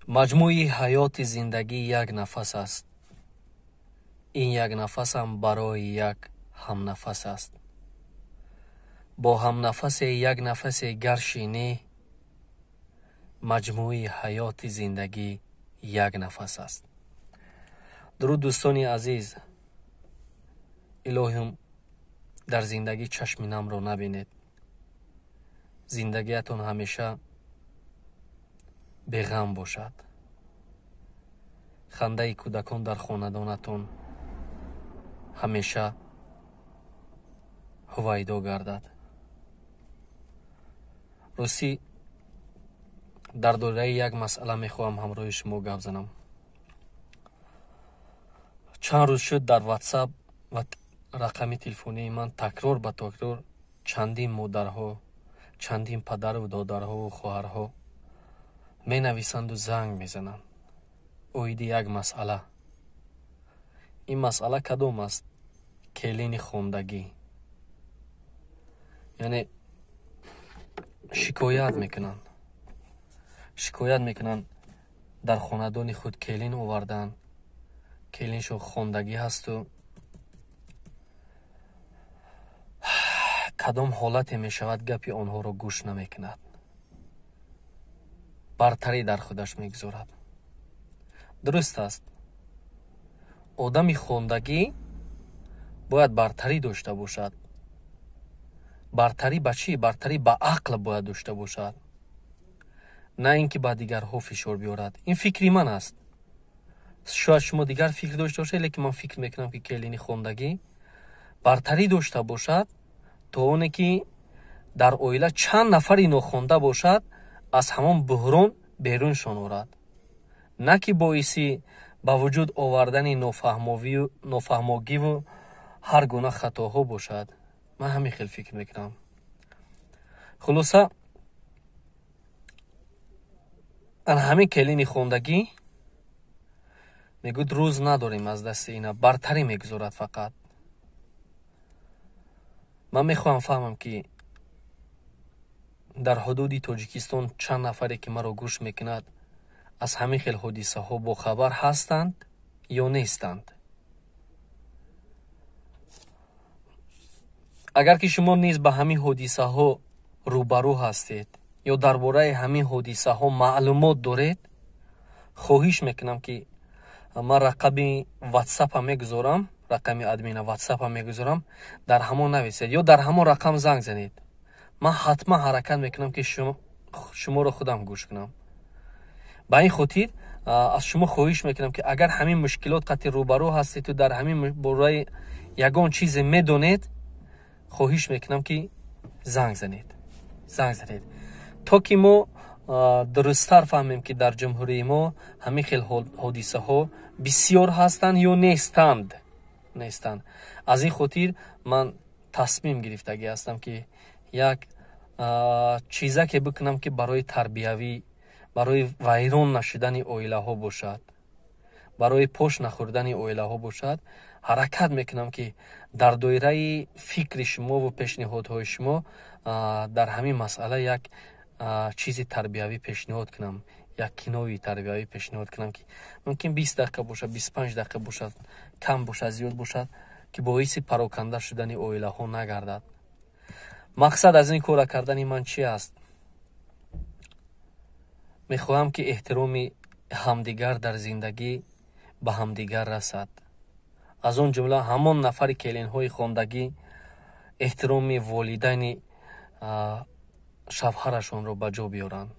Маҷмӯи ҳаёти зиндагӣ як нафас аст. Ин як нафасам барои як ҳамнафас аст. Бо ҳамнафасе як нафасе гар шинӣ, маҷмӯи ҳаёти зиндагӣ як нафас аст. Дуруд, дӯстони азиз, илоҳим дар зиндагӣ чашми намро набинед. Зиндагиятон ҳамеша беғам бошад. Хандаи кӯдакон дар хонадонатон ҳамеша ҳувайдо гардад. Ростӣ, дар доираи як масъала мехоҳам ҳамроҳи шумо гап занам. Чанд рӯз шуд, дар WhatsApp ва рақами телефонии ман такрор ба такрор чандин модарҳо, чандин падару додарҳову хоҳарҳо менависанду занг мезананд оиди як масъала. Ин масъала кадом аст? Келини хондагӣ. Яъне шикоят мекунанд. Шикоят мекунанд, дар хонадони худ келин овардаанд, келиншон хондагӣ ҳасту кадом ҳолате мешавад, гапи онҳоро гӯш намекунад, бартарӣ дар худаш мегузорад. Дуруст аст, одами хондагӣ бояд бартарӣ дошта бошад. Бартарӣ ба чӣ? Бартарӣ ба ақл бояд дошта бошад, на ин ки ба дигарҳо фишор биёрад. Ин фикри ман аст. Шояд шумо дигар фикр дошта бошед, лекин ман фикр мекунам, ки келини хондагӣ бартарӣ дошта бошад, то оне ки дар оила чанд нафари нохонда бошад, аз ҳамон буҳрон беруншон орад, на ки боиси ба вуҷуд овардани нофаҳмогиву ҳар гуна хатоҳо бошад. Ман ҳамин хел фикр мекунам. Хулоса, ан ҳамин келини хондагӣ мегӯяд, рӯз надорем аз дасти ина, бартарӣ мегузорад фақат. Ман мехоҳам фаҳмам, ки дар ҳудуди Тоҷикистон чанд нафаре, ки маро гӯш мекунад, аз ҳамин хел ҳодисаҳо бохабар ҳастанд ё нестанд. Агар ки шумо низ ба ҳамин ҳодисаҳо рӯбарӯ ҳастед ё дар бораи ҳамин ҳодисаҳо маълумот доред, хоҳиш мекунам, ки ман рақами ватсапа мегузорам, рақами админа ватсапа мегузорам, дар ҳамон нависед ё дар ҳамон рақам занг занед. Ман ҳатман ҳаракат мекунам, ки шуморо худам гӯш кунам. Ба ин хотир аз шумо хоҳиш мекунам, ки агар ҳамин мушкилот қатъи рӯбарӯ ҳастеду дар ҳамин бораи ягон чизе медонед, хоҳиш мекунам, ки занг занед, занг занед, то ки мо дурусттар фаҳмем, ки дар ҷумҳурии мо ҳамин хел ҳодисаҳо бисёр ҳастанд ё нестанд. Аз ин хотир ман тасмим гирифтагӣ ҳастам, ки як чизаке бикунам, ки барои тарбиявӣ, барои вайрон нашудани оилаҳо бошад, барои пош нахӯрдани оилаҳо бошад. Ҳаракат мекунам, ки дар доираи фикри шумову пешниҳодҳои шумо дар ҳамин масъала як чизи тарбиявӣ пешниҳод кунам, як кинои тарбиявӣ пешниҳод кунам, ки мумкин 20 дақиқа бошад, 25 дақиқа бошад, кам бошад, зиёд бошад, ки боиси пароканда шудани оилаҳо нагардад. Мақсад аз ин кора кардани ман чи аст? Мехоҳам, ки эҳтироми ҳамдигар дар зиндагӣ ба ҳамдигар расад. Аз он ҷумла ҳамон нафари келинҳои хондагӣ эҳтироми волидайни шавҳарашонро ба ҷо биёранд,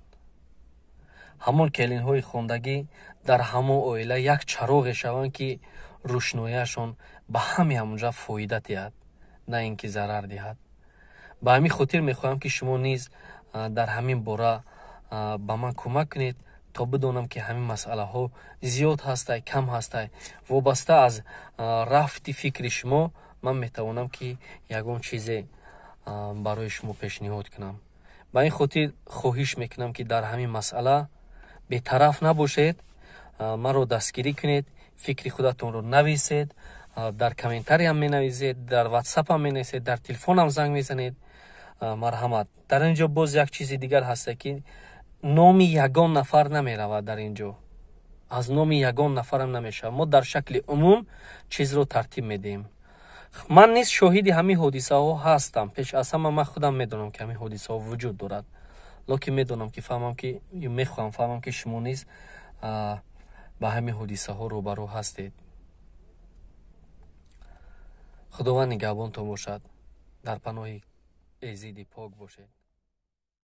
ҳамон келинҳои хондагӣ дар ҳамон оила як чароғе шаванд, ки рӯшноияшон ба ҳаме ҳамонҷа фоида диҳад, на ин ки зарар диҳад. Ба ҳамин хотир мехоҳам, ки шумо низ дар ҳамин бора ба ман кӯмак кунед, то бидонам, ки ҳамин масъалаҳо зиёд ҳастай, кам ҳастай. Вобаста аз рафти фикри шумо ман метавонам, ки ягон чизе барои шумо пешниҳод кунам. Ба ин хотир хоҳиш мекунам, ки дар ҳамин масъала бетараф набошед, маро дастгирӣ кунед, фикри худатонро нависед, дар комментариям менависед, дар ватсапам менависед, дар телефонам занг мезанед. Марҳамат. Дар ин ҷо боз як чизи дигар ҳаста, ки Номи ягон нафар намеравад дар ин ҷо, аз номи ягон нафарам намешавад. Мо дар шакли умум чизро тартиб медиҳем. Ман низ шоҳиди ҳамин ҳодисаҳо ҳастам. Пеш аз ҳама ман худам медонам, ки ҳамин ҳодисаҳо вуҷуд дорад, лекин медонам ки фаҳмам, ки мехоҳам фаҳмам, ки шумо низ ба ҳамин ҳодисаҳо рӯбарӯ ҳастед. Худованд нигаҳбонтон бошад, дар паноҳи Эзиди пок бошед.